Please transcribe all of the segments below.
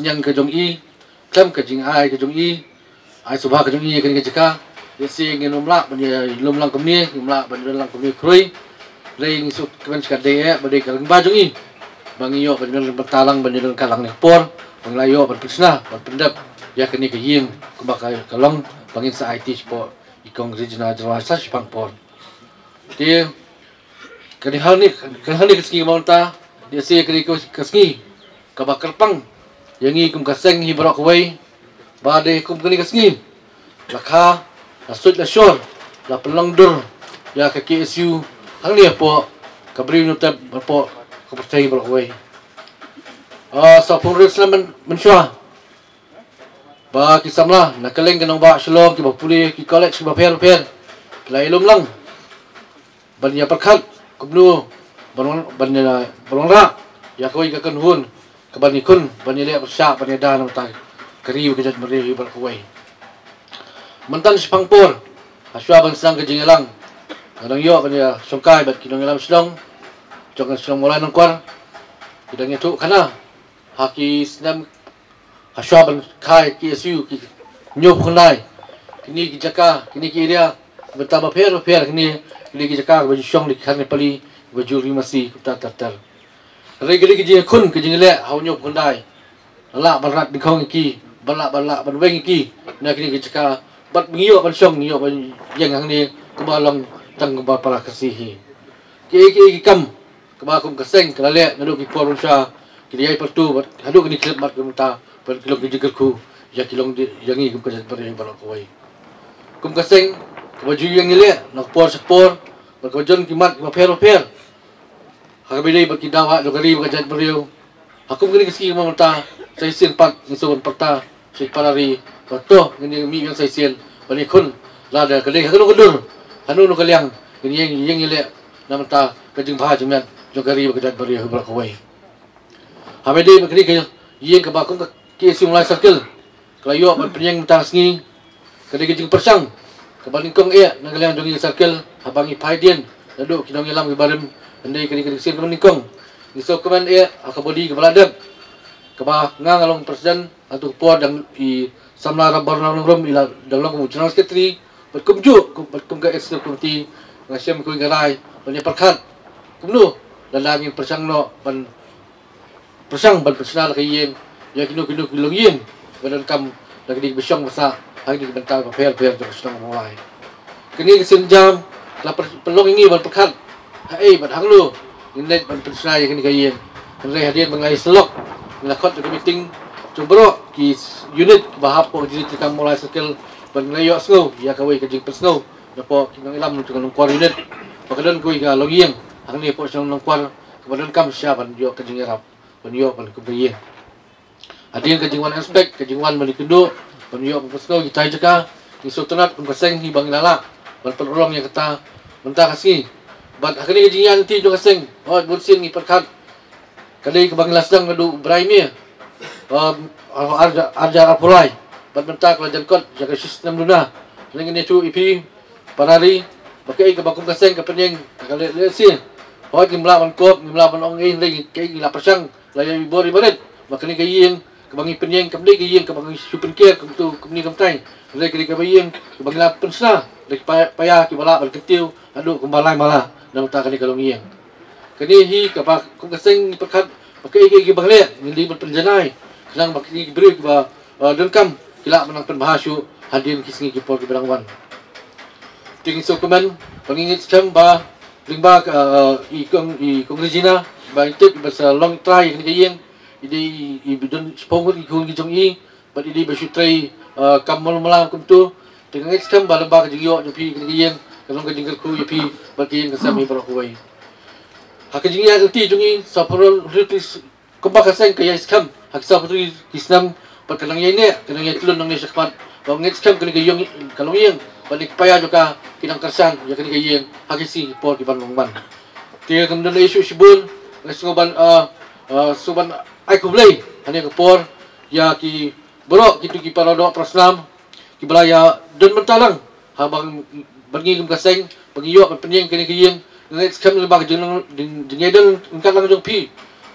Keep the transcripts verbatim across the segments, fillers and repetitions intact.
Yang ka jong i, klem ka jingai ka jong i, ai subha ka jong i kane ka jaka. Ïa si ngin ym lah ban ïa lum lang kumne, ngin ym lah ban ïa lang kumne khrui. Lei ngi suk kmen skat dei eh ba dei ka lyngba jong i ba ngi ïoh ban ïa lang ban talang ban ïa lang ka lang ne por ba ngi la ïoh ban pynsna ban pyndep ïa kane ka ïing kumba ka long ba ngin sa aiti shapoh i kong Regina Jalwai sa shipang por. Te kane hangne, kane hangne ka sngi mynta, ïa si kane ka sngi kaba kyrpang ïa ngi kum ka seng hi baroh kawei. Ba dei kum kane ka sngi la kha, la suit la shor, la pynlong dur ïa ka K S U hangne hapoh ka Bri United, hapoh ka pyrthei baroh kawei. Ah, sa pung rit snem mynshuwa ba ki samla na kylleng ka nongbah Shillong kiba pule ki college kiba pher pher ki la ïalum lang ban ïa pyrkhat kumno ban wan, ban ïa, ban wanrah ïa kawei ka kynhun kaban ïakhun, ban ïa leh pyrshah ban ïada na ka bynta ka ri bad ka jaitbynriew hi baroh kawei. Mynta shipang por, hashwa ban sdang ka jingïalang, nga dang ïoh ban ïa shongkai bad ki nongïalam shnong jong ka shnong Mawlai Nongkwar. Ki dang ïathuh khana ha ki snem hashwa ban kha ïa K S U ki hynñiewphew khyndai. Kine ki jaka, kine ki area, bynta bapher bapher, kine, kine ki jaka kiba ju shong da ki kha Nepali kiba ju ri masi kumta ter ter. Hynrei kine ki jingïakhun, ki jingïaleh ha u hynñiewphew khyndai, la lah ban rat nyngkong ïa ki, ban lah, ban lah ban weng ïa ki na kine ki jaka. Bad ngi ïoh ban shong, ngi ïoh ban ïeng hangne kumba long tang kumba para Khasi hi. Kiei kiei ki kam kaba kum ka seng ka la leh naduh ki por mynshuwa, ki la ïai pyrto bad haduh kine ki khyllipmat ki mynta, bad ki long ki jingkyrkhu ïa ki long, ïa ngi kum ka jaitbynriew baroh kawei. Kum ka seng kaba ju ïeng ïaleh na ka por sha ka por, bad kaba jon ki mat kiba pher bapher ha kaba ïadei bad ki daw hok jong ka ri bad ka jaitbynriew. Ha kum kane ka sngi mynta, sa shisien pat ngi sngewbha ban pyrta sha ki para ri ba to ngin ïa mih biang sa shisien ban ïakhun, lada ka dei ha kano ka dur, ha kano ka liang, ngin ïeng, ïeng ïaleh na ka bynta ka jingbha jingmiat jong ka ri bad ka jaitbynriew hi baroh kawei. Ha kaba ïadei bad kane ka ïing kaba kum ka K S U Mawlai Circle ka la ïoh ban pynïeng mynta ka sngi, ka dei ka jingpyrshang kaba nyngkong eh na ka liang jong ngi ka circle, haba ngi phai dien naduh ki nongïalam ki barim. Hynrei ka dei ka sien kaba nyngkong. Ngi sngewkmen eh ha ka body kaba la dep, kaba nga, nga long president, hato ka por dang i samla Rabarnong Nongrum i la dang long kum u general secretary, bad kumjuh kum, bad kum ka executive committee. Nga shem kawei ka rai ban ïa pyrkhat kumno lada ngin pyrshang noh ban pyrshang ban pynshna la ka ïing ïa kino kino ki longïing ba donkam da kine kiba shong ba sah ha kine ki bynta bapher bapher jong ka shnong Mawlai. Kane ka sienjam ka la pynlong ïa ngi ban pyrkhat haei bad hangno ngin leit ban pynshna ïa kane ka ïing. Hynrei hadien ba ngi la ïasyllok, ngi la khot ïa ka meeting jong baroh ki unit kiba hap hapoh ka jingïatreilang Mawlai Circle, bad ngi la ïohsngew ïa kawei ka jingpynsngew napoh ki nongïalam jong ka Nongkwar unit ba ka don kawei ka longïing hangne hapoh shnong Nongkwar kaba donkam shisha ban ïoh ka jingïarap, ban ïoh ban kum ka ïing. Hadien ka jingwan inspect, ka jingwan ban ïakynduh, ban ïoh ban pynsngew ïa kita ki jaka, ngi sngewtynnat kum ka seng hi ba ngi la lah ban pynurlong ïa kata mynta ka sngi. Bad ha kane ka jingïaid lynti jong ka seng, hooid, bun sien ngi pyrkhat ka dei kaba ngi la sdang naduh u Brai Mei, um, ar hajar arphew lai, bad mynta ka la jan kot ïa ka shisnem duna. Hynrei ngan ïathuh ïa phi para ri ba kaei kaba kum ka seng ka pynïeng ka leh lehse. Hooid, ngim lah ban kop, ngim lah ban ong ei, hynrei kaei ngi la pyrshang, la ïa bor ïa barit ba kane ka ïing kaba ngi pynïeng kam dei ka ïing kaba ngi shu pynker kumtu kumne kumtai. Hynrei ka dei kaba ïing kaba ngi la pynshna da ki paia, paia kiba lah ban kyntiew haduh kumba lai mala na bynta kane ka longïing. Kane hi kaba kum ka seng ngi pyrkhat ba kaei kaei kiba ngi leh ngin dei ban pynjanai khnang ba kine ki briew kiba, uh, donkam ki lah ban nang pynbha shuh hadien ki sngi ki por kiba dang wan. Te ngi sngewkmen bad ngi ngeit skhem ba lyngba ka, uh, i kong, i kong Regina ba i tip ba sa long trai kane ka ïing, i dei i, i ba don shiphew ngut ki khun ki jong i, bad i dei ba shu trei, uh, kam mala mala kumtu. Te nga ngeit skhem ba lyngba ka jingïoh jong phi kane ka ïing ka long ka jingkyrkhu ïa phi bad ka ïing ka sem hi baroh kawei. Ha ka jingïaid lynti jong ngi, sa pynroi kumba ka seng ka ïai skhem ha ki saw phew ki snem, bad ka nang ïai neh, ka nang ïai tlun nangne shakhmat. Ba ngeit skhem kane ka ïing, ka longïing bad ki paia jong ka ki nang kyrshan ïa kane ka ïing ha ki sngi ki por kiban long ban. Te kam don ei shuh shibun, nga sngew ban, ah, ah, sngew ban ai khublei ha kane ka por ïa ki baroh kito ki para doh para snam kiba la ïa don bynta lang ha ba bad ngi kum ka seng ba ngi ïoh ban pynïeng kane ka ïing. Nga ngeit skhem lyngba ka jing, jing, jingïadon ryngkat lang jong phi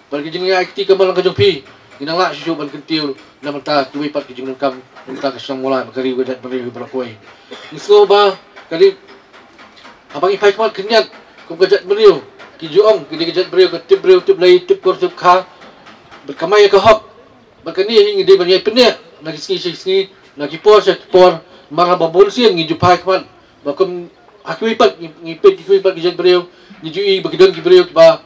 bad ka jingïaid kti kamon lang ka jong phi, Ngi nang lah shuh shuh ban kyntiew na bynta kiwei pat ki jingdonkam na bynta ka shnong Mawlai bad ka ri bad ka jaitbynriew hi baroh kawei. Ngi sngew ba ka ri, haba ngi phai khmat khyndiat kum ka jaitbynriew, ki ju ong ki dei ka jaitbynriew ka tip briew tip lei tip kur tip kha, bad kamai ïa ka hok. Bad kane hi ngi dei ban ïai pyneh na ki sngi sha ki sngi, na ki por sha ki por. Namar haba bun sien ngi ju phai khmat ba kum ha kiwei pat ngi, ngi peit kiwei pat ki jaitbynriew, ngi ju i ba ki don ki briew kiba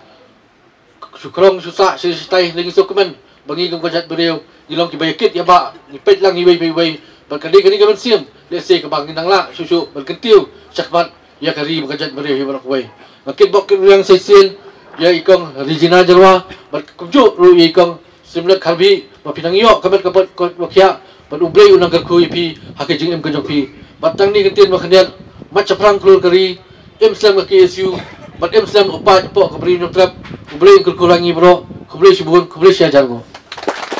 shu krong shu sah sha shatai, ngi sngewkmen ba ngi kum ka jaitbynriew ngi long kiba ïakit ïabah, ngi peit lang iwei pa iwei. Bad ka dei kane ka mynsiem lehse kaba ngi nang lah shuh shuh ban kyntiew shakhmat ïa ka ri bad ka jaitbynriew hi baroh kawei. Nga kitbok kitrwiang sa shisien ïa i kong Regina Jyrwa bad kumjuh ruh ïa i kong Simlek Kharbih, ba phi nang ïoh ka met ka pot ka kot ka khiah, bad U Blei un nang kyrkhu ïa phi ha ka jingim ka jong phi. Bad tang kine ki ktien ba khyndiat, mat shaphrang klur ka ri, im slem ka K S U, bad im slem u paid hapoh ka Bri Hynñiewtrep. U Blei un kyrkhu ïa ngi baroh. Khublei shibun, khublei shihajar nguh.